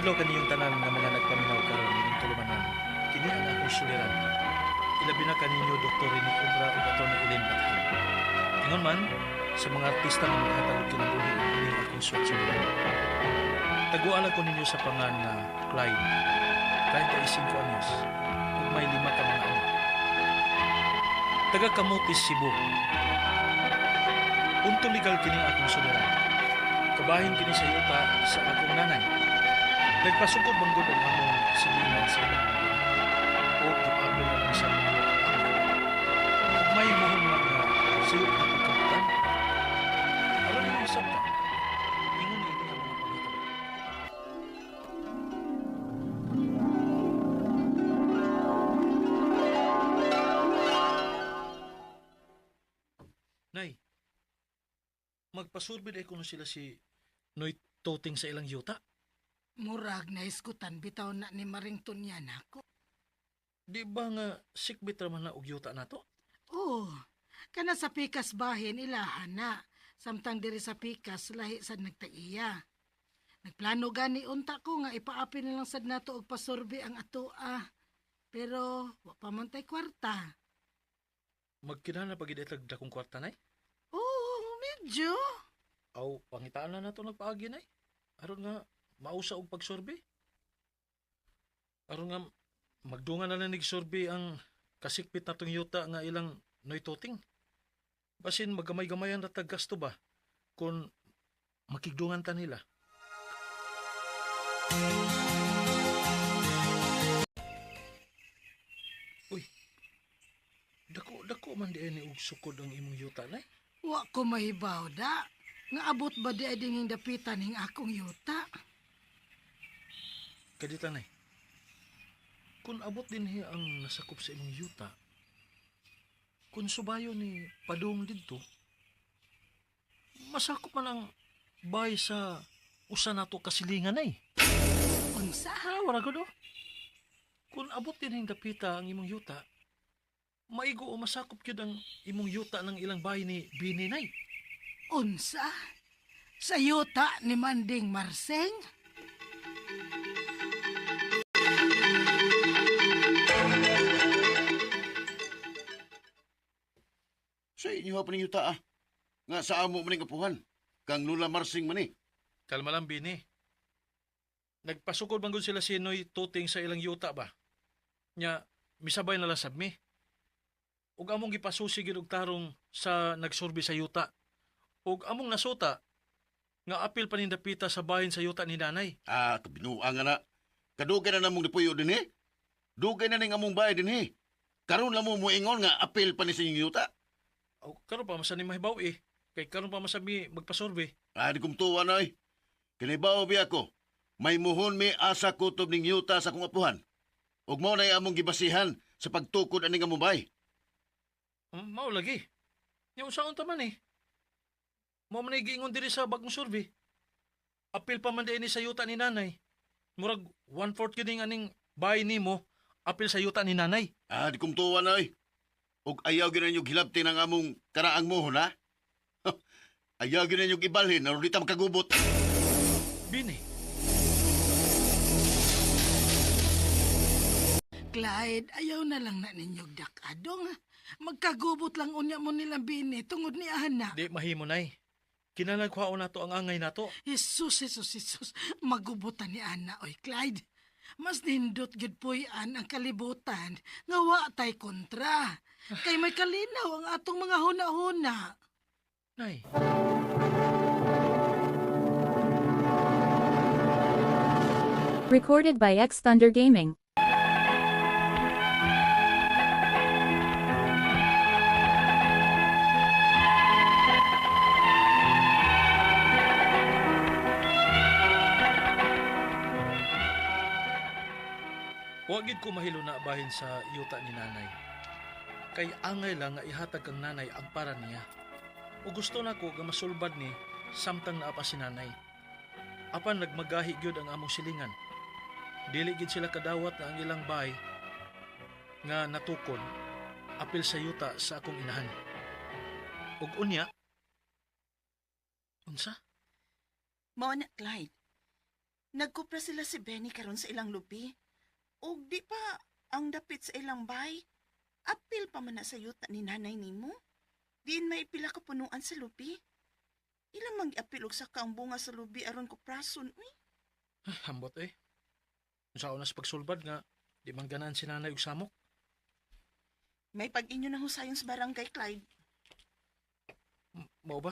adlaw kaniyong tanan nga mga nagpaminaw karon nining tulumanan. Kini ang akong suliran. Ilabi na kaninyo Dr. Rene Obra ug Atty. Elaine Bathan. Ingon man sa mga artista nga maghatag og kinabuhi ining akong suwat suliran. Taguala ko ninyo sa pangan nga Clyde, 35 anyos, ug may 5 ka mga anak. Taga Camotes, Cebu. Punto legal kini akong suliran. Kabahin kini sa yuta sa akong nanay. Nagpasugod manggod ang among silingan sa ilang mga o gipaapil na lang sa mga amo. Ug may muhon man nga siyot nga pagkabutan. Aron ninyo isabta, ingon ini ang mga panghitabo. Nay, magpasurbi day kuno sila si Noy Toting sa ilang yuta. Murag na iskutan bitaw na ni Maring Tunya nako. Di ba nga sikbit raman na og yuta nato? Oo, kana sa pikas bahin ilahan na. Samtang diri sa pikas lahi sad nagtag-iya. Nagplano gani unta ko nga ipaapil na lang sad nato og pasurbi ang atoa. Pero wa pa man tay kwarta. Magkinahanglan pa gid itag dakong kwarta, nay? Oo, medyo. Aw, pangitaan na nato nagpaagi, nay. Aron nga mausa og pagsurbi. Aron nga magdungan na lang nigsurbi ang kasikbit natong yuta nga ilang Noy Toting. Basin magamay-gamayan ra tag gasto ba kung makigdungan ta nila. Uy, dako-dako man di ay ni og sukod ang imong yuta, nay. Wa ko mahibaw da. Nga abot ba di ay dinging dapitan ning akong yuta? Kadita, nay. Kung abot din hi ang nasakop sa imong yuta, kung subayo ni padung didto, masakop man ang bay sa usa nato kasilingan, nay. Unsa? Ah, wala gud oh. Kung abot din hing dapita ang imong yuta, maigo o masakop gyud ang imong yuta ng ilang bahay ni Bini, nay. Unsa? Sa yuta ni Manding Marseng? Sa inyo pa ning yuta ah. Nga sa amo man ning apuhan. Kang Lula Marsing man eh. Kalma lang, Bini. Nagpasukod man gud sila si Noy Tuting sa ilang yuta ba? Nya, misabay na lang sab mi. Ug among gipasusi gid og tarong sa nagsurbi sa yuta. Ug among nasuta nga apil pa ning dapita sa bahin sa yuta ni nanay. Ah, kabinuang nga na. Kadugay na namong nipuyo din eh. Dugay na ning among bahay din eh. Karon lang mo muingon nga apil pa ni sa inyong yuta. Aw, karon pa masan ni mahibaw eh. Kay karon pa masan mi magpasurvey. Ah, di kumtuwa na eh. Kinibaw biya ko. May muhon mi asa kutob ning yuta sa akong apuhan. Ug mao na among gibasihan sa pagtukod aning among bahay. Mao lagi. Nya unsaon ta man eh. Mao man ay giingon diri sa bagong survey. Apil pa man diini sa yuta ni nanay. Murag 1/4 gyud ning aning bahay nimo apil sa yuta ni nanay. Ah, di kumtuwa na eh. Ug ayaw gyud ninyo gilabti ng among karaang muhon ha. Ayaw gyud ninyo ibalhin aron di ta makagubot. Bini. Clyde, ayaw na lang na ninyo dakadong. Magkagubot lang unya mo nilang Bini tungod ni Ana. Di mahimo, nay. Kinahanglan nato ang angay nato. Jesus, Jesus, Jesus. Magubutan ni Ana, oy Clyde. Mas nindot gyud puy-an ang kalibutan nga wa tay kontra. Kay may kalinaw ang atong mga huna-huna. Nay. Recorded by X Thunder Gaming. Wa gid ko mahilo na bahin sa yuta ni nanay. Kay angay lang nga ihatag kang nanay ang para niya. O gusto nako nga masulbad ni samtang naa pa si nanay. Apan nagmagahi gyud ang among silingan. Dili gid sila kadawat nga ang ilang bahay nga natukod apil sa yuta sa akong inahan. Ug unya, unsa? Mao na, Clyde. Nagkupra sila si Benny karon sa ilang lubi. Og di pa ang dapit sa ilang bay. Apil pa man na sa yuta ni nanay nimo. Diin may pila ka punuan sa lubi. Ilang mang giapil og saka ang bunga sa lubi aron kuprason uy. Ah, hambot eh. Unsa na sa pagsulbad nga di man ganahan si nanay og samok. May pag-inyo na husayon sa barangay, Clyde. Mao ba?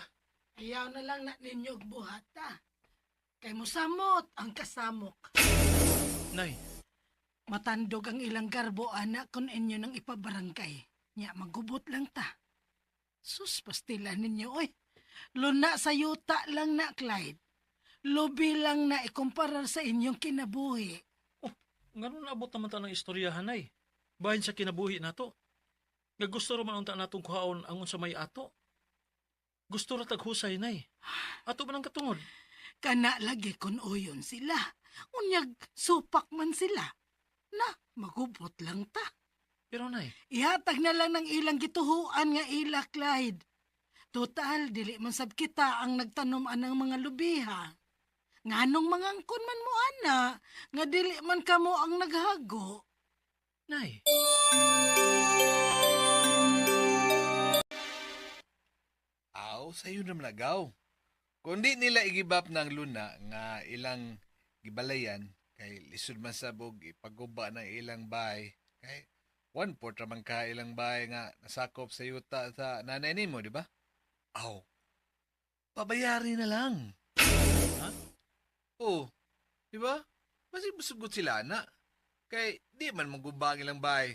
Ayaw na lang na ninyo og buhata. Kay mosamot ang kasamok. Nay, Matandog ang ilang garbo ana kung inyo nang ipabarangay. Nya magubot lang ta. Sus, pastila ninyo oy. Luna sa yuta lang na, Clyde. Lubi lang na ikumparar sa inyong kinabuhi. Ngano naabot naman ta ng istoryahan nay? Bahin sa kinabuhi nato. Nga gusto ra man unta natong kuhaon ang unsa may ato. Gusto ra tag husay nay. Ato man ang katungod. Kana lagi kun uyon sila. Unyag supak man sila. Na, magubot lang ta. Pero nay, Ihatag na lang ng ilang gituhuan nga ila, Clyde. Total, dili man sab kita ang nagtanom anang mga lubiha. Nganong mangangkon man mo, ana, nga dili man kamo ang naghago. Nay. Aw, sayo naman nagaw. Kung di nila igibap ng luna nga ilang gibalayan, kay lisod man sabog ipaguba ng ilang bahay, kay 1/4 raman ka ilang bahay nga nasakop sa yuta sa nanay nimo, di ba? Aw, pabayari na lang. Ha? Oo, di ba? Masig musugot sila na. Kay di man maguba ang ilang bahay.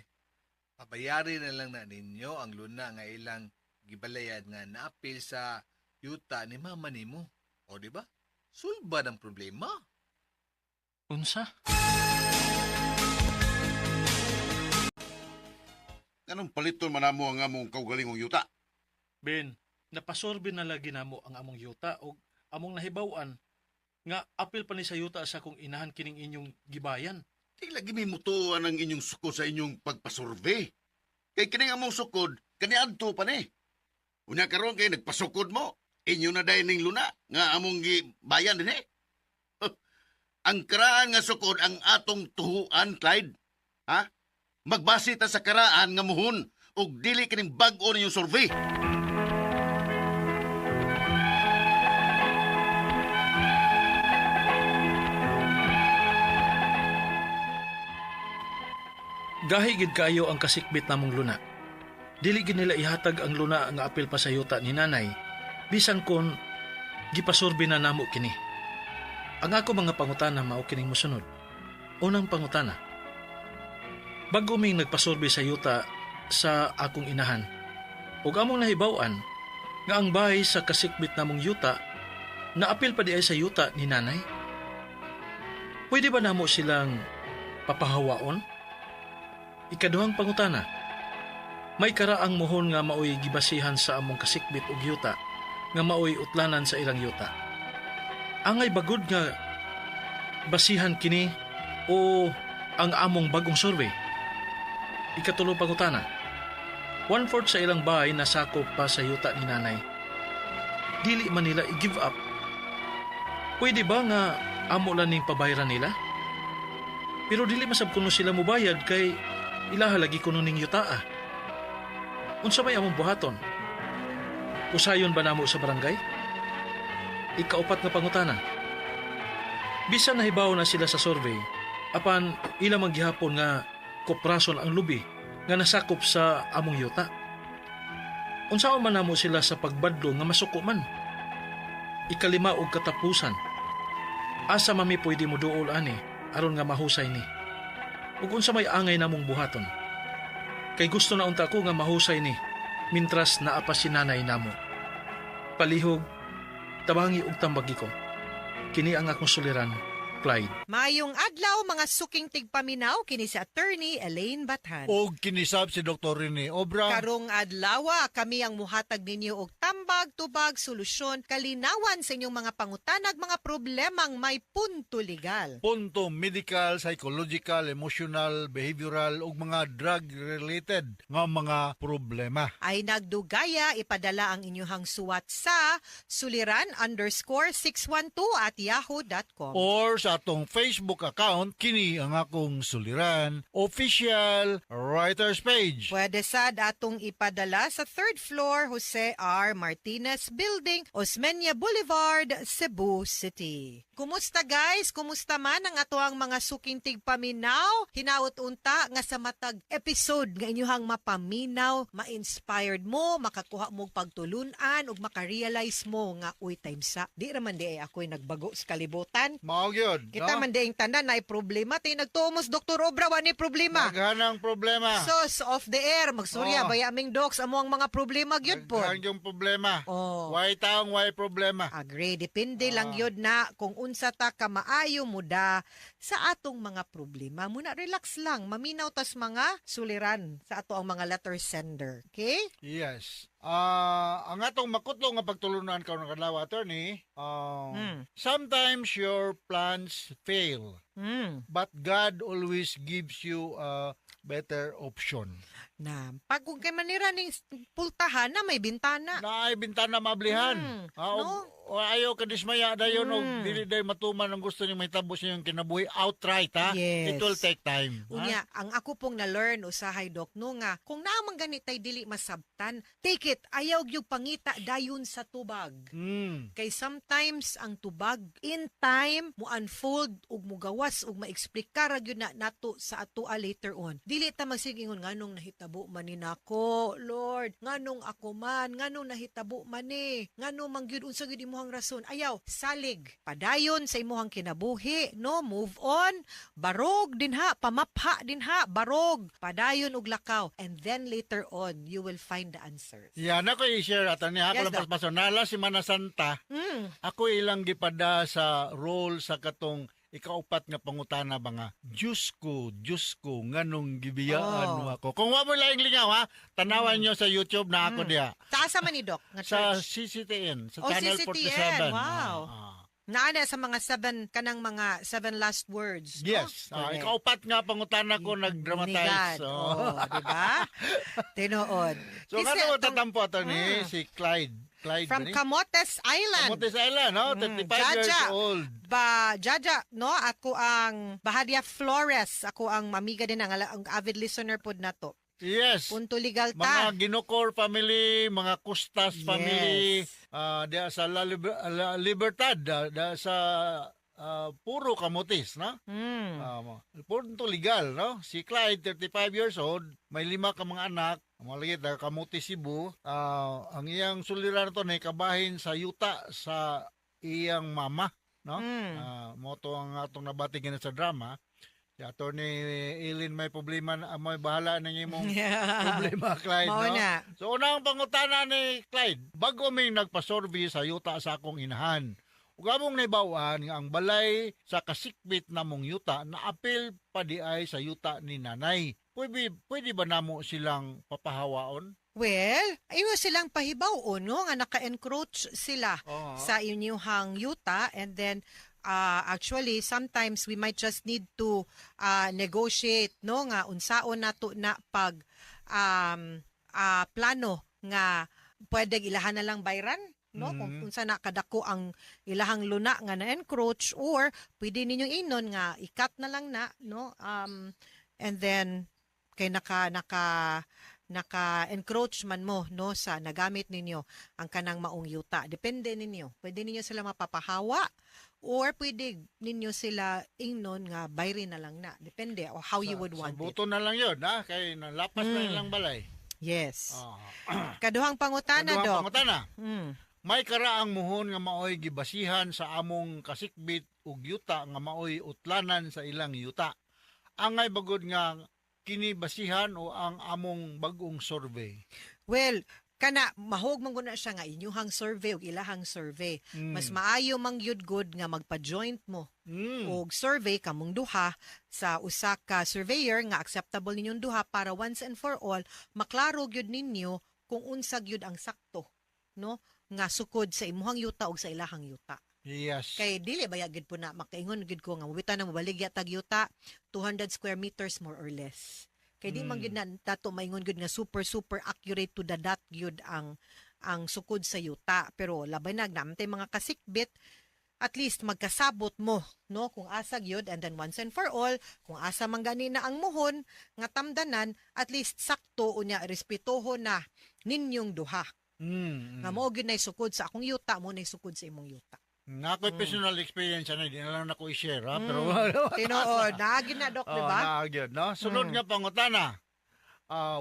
Pabayari na lang na ninyo ang luna nga ilang gibalayan nga naapil sa yuta ni mama nimo. O di ba? Sulba ng problema. Unsa? Anong paliton man namo ang among kaugalingong yuta? Ben, napasorbe na lagi namo ang among yuta og among nahibaw-an nga apil pa ni sa yuta sa akong inahan kining inyong gibayan. Di lagi may mutuan ang inyong sukod sa inyong pagpasurvey. Kay kining among sukod, kaniadto pa ni. Unya karon kay nagpasukod mo, inyo na dayon ning luna nga among gibayan dinhi. Huh. Ang karaan nga sukod ang atong tuhuan, Clyde. Ha? Magbase ta sa karaan nga muhon og dili kining bag-o ninyong survey. Gahi gid kaayo ang kasikbit namong luna. Dili gid nila ihatag ang luna nga apil pa sa yuta ni nanay, bisan kon gipasurbi na namo kini. Ang ako mga pangutana mao kining mosunod. Unang pangutana. Bago ming nagpasurbi sa yuta sa akong inahan, ug among nahibaw-an nga ang bahay sa kasikbit namong yuta naapil pa di ay sa yuta ni nanay. Pwede ba namo silang papahawaon? Ikaduhang pangutana. May karaang muhon nga maoy gibasihan sa among kasikbit og yuta nga maoy utlanan sa ilang yuta. Angay bagod nga basihan kini o ang among bagong survey? Ikatulong pangutana. 1/4 sa ilang bahay nasakop pa sa yuta ni nanay. Dili man nila i-give up. Pwede ba nga amo lang ning pabayaran nila? Pero dili masab kuno sila mubayad kay ilaha lagi kuno ning yutaa. Unsa may among buhaton? Usayon ba namo sa barangay? Ikaupat nga pangutana. Bisan nahibaw na sila sa survey, apan ila man gihapon nga koprason ang lubi nga nasakop sa among yuta. Unsaon man namo sila sa pagbadlong nga masuko man? Ikalima og katapusan. Asa mami pwede mo duol ani aron nga mahusay ni? Ug unsa may angay namong buhaton? Kay gusto na unta ko nga mahusay ni mintras naa pa si nanay namo. Palihog, tabangi og tambagi ko. Kini ang akong suliran, Clyde. Maayong adlaw mga suking tigpaminaw kini si Attorney Elaine Bathan. Og kinisab si Dr. Rene Obra. Karong adlawa kami ang muhatag ninyo og tambag, tubag, solusyon, kalinawan sa inyong mga pangutanag, mga problemang may punto legal. Punto medical, psychological, emotional, behavioral ug mga drug-related nga mga problema. Ay nagdugaya, ipadala ang inyong suwat sa suliran_612@yahoo.com. Or sa atong Facebook account, kini ang akong suliran, official writers page. Pwede sad atong ipadala sa third floor, Jose R. Martinez Building, Osmeña Boulevard, Cebu City. Kumusta, guys? Kumusta man ang atoang mga suking tigpaminaw? Hinaot unta nga sa matag episode nga inyuhang mapaminaw, ma-inspired mo, makakuha mo og pagtulunan ug makarealize mo nga, "Uy, time sa di ra man di ay ako'y nagbago sa kalibutan." Mao gyud, Kita no? man di ang tanan ay problema. Tay nagtuo mos Dr. Obra, wa ni problema. Daghanang problema. Sos, off the air, magsurya, baya aming docs, amo ang mga problema gyud po. Daghan yung problema. Way taong way problema. Agree, depende lang yun na kung unsa ta ka maayo muda sa atong mga problema. Muna relax lang, maminaw tas mga suliran sa ato ang mga letter sender. Okay? Yes. Ang atong makutlo nga pagtulunan karon kadlaw, attorney, sometimes your plans fail, but God always gives you a better option. Na, pag kung kay manira ning pultahan na may bintana. Naay bintana maablihan. No? O ayaw ka dismaya dayon og dili day matuman ang gusto niyo mahitabo sa inyong kinabuhi outright, ha. Yes. It will take time. Ha? Unya, ang ako pong na-learn usahay, Dok, no, nga kung naa man gani tay dili masabtan, take it, ayaw gyud pangita dayon sa tubag. Kay sometimes ang tubag in time mo unfold ug mugawas ug maeksplikar ra gyud na nato sa atoa later on. Dili ta magsigingon, "Nganong nahitabo man ni nako, Lord? Nganong ako man? Nganong nahitabo man ni? Nganong man gyud? Unsa gyud imong rason?" Ayaw, salig. Padayon sa imong kinabuhi, no? Move on. Barog dinha, pamapha dinha, barog. Padayon og lakaw and then later on you will find the answers. Yan ako i-share, attorney. Ako Yes, lang Doc. paspaso. Nala si Mana Santa. Ako ilang gipada sa role sa katong ikaupat nga pangutana ba nga, "Diyos ko, Diyos ko, nganong gibiyaan mo ako?" Kung wa mo laing lingaw, ha, tanawan nyo sa YouTube na ako diha. Sa asa man ni, Doc? Nga Sa church? CCTN, sa Oh, Channel CCTN. 47. Wow. Naa na sa mga seven, kanang mga seven last words, no? Yes. Correct. Ikaupat nga pangutana ko Ni nag-dramatize. God. Oh. Oh, di ba? Tinuod. So, Kasi nga naman tatampo ato ni si Clyde. Clyde From ba ni? Camotes Island. Camotes Island, no? 35 years Jaja. old. Ba Jaja, no? Ako ang Bahadia Flores, ako ang mamiga din ang avid listener pod nato. Yes. Punto legal ta. Mga Ginocor family, mga Custas family, diya sa La Libertad, diya sa puro Camotes, no? Punto legal, no? Si Clyde, 35 years old, may lima ka mga anak, mga lagi, taga Camotes, Cebu. Ang iyang suliran to na kabahin sa yuta sa iyang mama, no? Mo to ang atong nabati gina sa drama. Si Attorney Eileen may problema, may bahala ng imong problema, Clyde, Mao no? na. So unang pangutana ni Clyde, bago mi nagpasurvey sa yuta sa akong inahan, ug among nahibaw-an nga ang balay sa kasikbit namong yuta naapil pa di ay sa yuta ni nanay. Pwede ba namo silang papahawaon? Well, ayo silang pahibaw no, nga naka-encroach sila sa inyuhang yuta, and then actually sometimes we might just need to negotiate, no, nga unsaon nato na pag plano nga pwede ilahan na lang bayran, no, kung unsa na kadako ang ilahang luna nga na-encroach, or pwede ninyong inon nga ikat na lang na, no, and then kay naka naka naka-encroach man mo, no, sa nagamit ninyo ang kanang maong yuta. Depende ninyo. Pwede ninyo sila mapapahawa or pwede ninyo sila ingnon nga bayrin na lang na. Depende o how you would Sa want it. buto na lang yun, ha? Kay nalapas na ilang balay. Yes. Kaduhang pangutana, Kaduhang Dok. pangutana. May karaang muhon nga maoy gibasihan sa among kasikbit ug yuta nga maoy utlanan sa ilang yuta. Angay bagod nga kini basihan o ang among bag-ong survey? Well, kana mahog man guna siya nga inyuhang survey ug ilahang survey. Mas maayo mang gyud good nga magpa-joint mo og survey kamong duha sa usa ka surveyor nga acceptable ninyong duha para once and for all maklaro gyud ninyo kung unsa gyud ang sakto. no, nga sukod sa imuhang yuta ug sa ilahang yuta. Kay dili baya gid po na makaingon gid ko nga mubita na mobaligya tag yuta 200 square meters more or less. Kay di man gid na tato maingon gid nga super super accurate to the dot gyud ang sukod sa yuta. Pero labay na namtay mga kasikbit, at least magkasabot mo, no, kung asa gyud, and then once and for all, kung asa man gani na ang muhon nga tamdanan, at least sakto, unya respetuho na ninyong duha nga mao gyud nay sukod sa akong yuta, mo nay sukod sa imong yuta. Nga ako'y personal experience ana, di na lang nako i-share ha, pero Tinuod, naagi na, Dok, di Oh, ba? naa gyud, no? Sunod nga pangutana.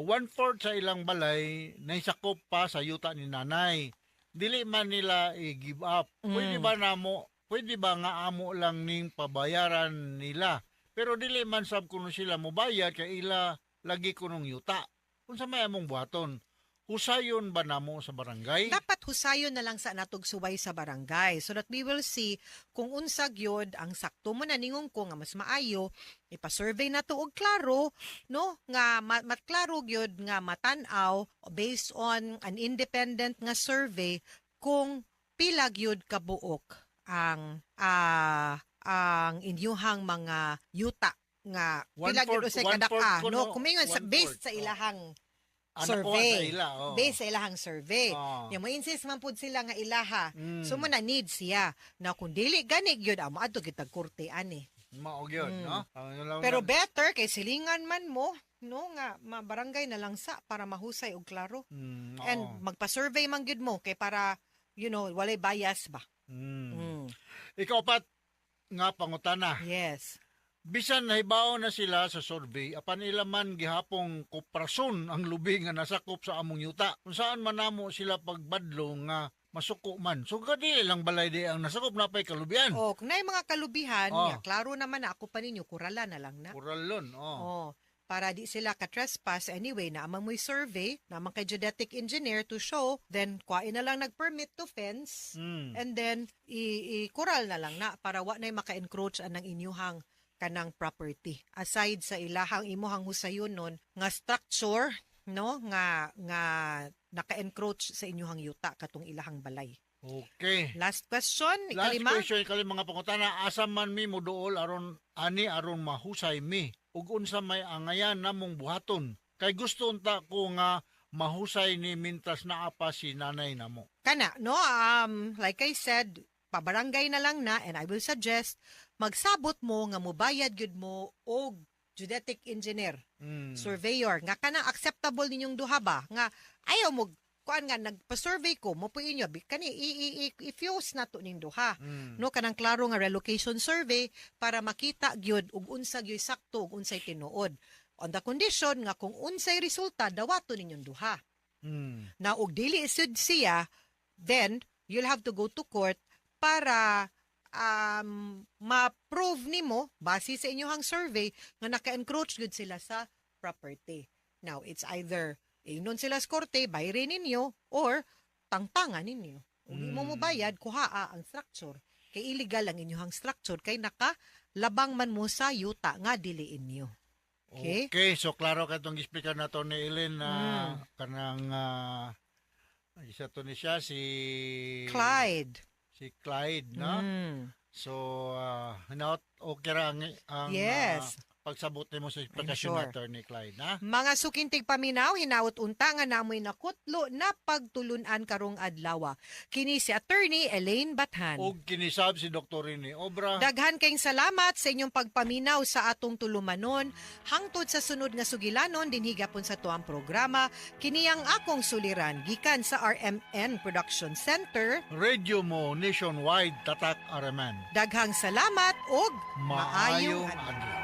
One-fourth sa ilang balay naisakop pa sa yuta ni nanay. Dili man nila i-give up. Pwede ba namo, pwede ba nga amo lang ning pabayaran nila? Pero dili man sab kuno sila mobayad kay ila lagi kunong yuta. Unsa may among buhaton? Husayon ba namo sa barangay? Dapat husayon na lang sa natog suway sa barangay so that we will see kung unsa gyud ang sakto mo na ningon ko nga mas maayo ipa-survey na to og klaro, no, nga matklaro gyud nga matan-aw based on an independent nga survey kung pila gyud kabuok ang inyuhang mga yuta nga pila gyud One-fourth- usay one-fourth kadaka, kuno, no, kumingon sa one-fourth, based sa oh. ilahang Ah, nakuha survey. sa ila, oh. Based sa ilahang survey. Oh. Yung mo insist man pud sila nga ilaha. So mo na need siya. Na kung dili gani gyud amo adto kitag korte ani. Mao gyud, no? Ang lang- Pero better kay silingan man mo, no, nga mabarangay na lang sa para mahusay og klaro. And magpa-survey man gyud mo kay para walay bias ba. Ikaapat nga pangutana. Yes. Bisan nahibaw na sila sa survey, apan ila man gihapong koprason ang lubi nga nasakop sa among yuta. Kung saan man namo sila pagbadlo nga masuko man. So kadili lang balay di ang nasakop na pay kalubian. Oh, kung naay mga kalubihan, Oh. nga klaro naman na ako pa ninyo, kurala na lang na. Kuralon, oh. Oh, para di sila ka-trespass anyway, na amang mo'y survey, na amang kay geodetic engineer to show, then kuwain na lang nag-permit to fence, and then i-kural na lang na para wa na'y maka-encroach anang inyuhang kanang property. Aside sa ilahang imuhang husayon nun, nga structure, no, nga nga naka-encroach sa inyuhang yuta katong ilahang balay. Okay. Last question, Last ikalima. question, ikalima nga pangutana, asa man mi moduol aron ani aron mahusay mi ug unsa may angayan namong buhaton kay gusto unta ko nga mahusay ni mintras naa pa si nanay namo. Kana, no, like I said, pabarangay na lang na, and I will suggest magsabot mo nga mobayad gyud mo og geodetic engineer, surveyor, nga kana acceptable ninyong duha ba nga ayaw mo kuan nga nagpa-survey ko mo po inyo kani i-fuse na to ning duha. No, kanang klaro nga relocation survey para makita gyud ug unsa gyud sakto ug unsay tinuod. On the condition nga kung unsay resulta dawato ninyong duha. Na og dili sud siya, then you'll have to go to court para ma-prove nimo base sa inyong survey nga naka-encroach gud sila sa property. Now, it's either ingnon sila sa korte, bayrin ninyo, or tangtangan ninyo. Kung di mo mobayad, kuhaa ang structure. Kay illegal ang inyong structure kay naka labang man mo sa yuta nga dili inyo. Okay? Okay, so klaro ka itong explicar na to ni Ellen na kanang isa to ni siya si Clyde. Si Clyde, no? So, hinaot okay ra ang pagsabot nimo sa eksplikasyon sure. na Attorney Clyde, na? Mga suking tigpaminaw, hinaot unta nga namoy nakutlo na pagtulunan karong adlaw. Kini si Attorney Elaine Bathan. Og kinisab si Dr. Rene Obra. Daghan kayong salamat sa inyong pagpaminaw sa atong tulumanon. Hangtod sa sunod nga sugilanon dinhi gapon sa tuang programa, kini ang akong suliran gikan sa RMN Production Center. Radio mo nationwide, Tatak RMN. Daghang salamat og Maayong maayong adlaw. adlaw.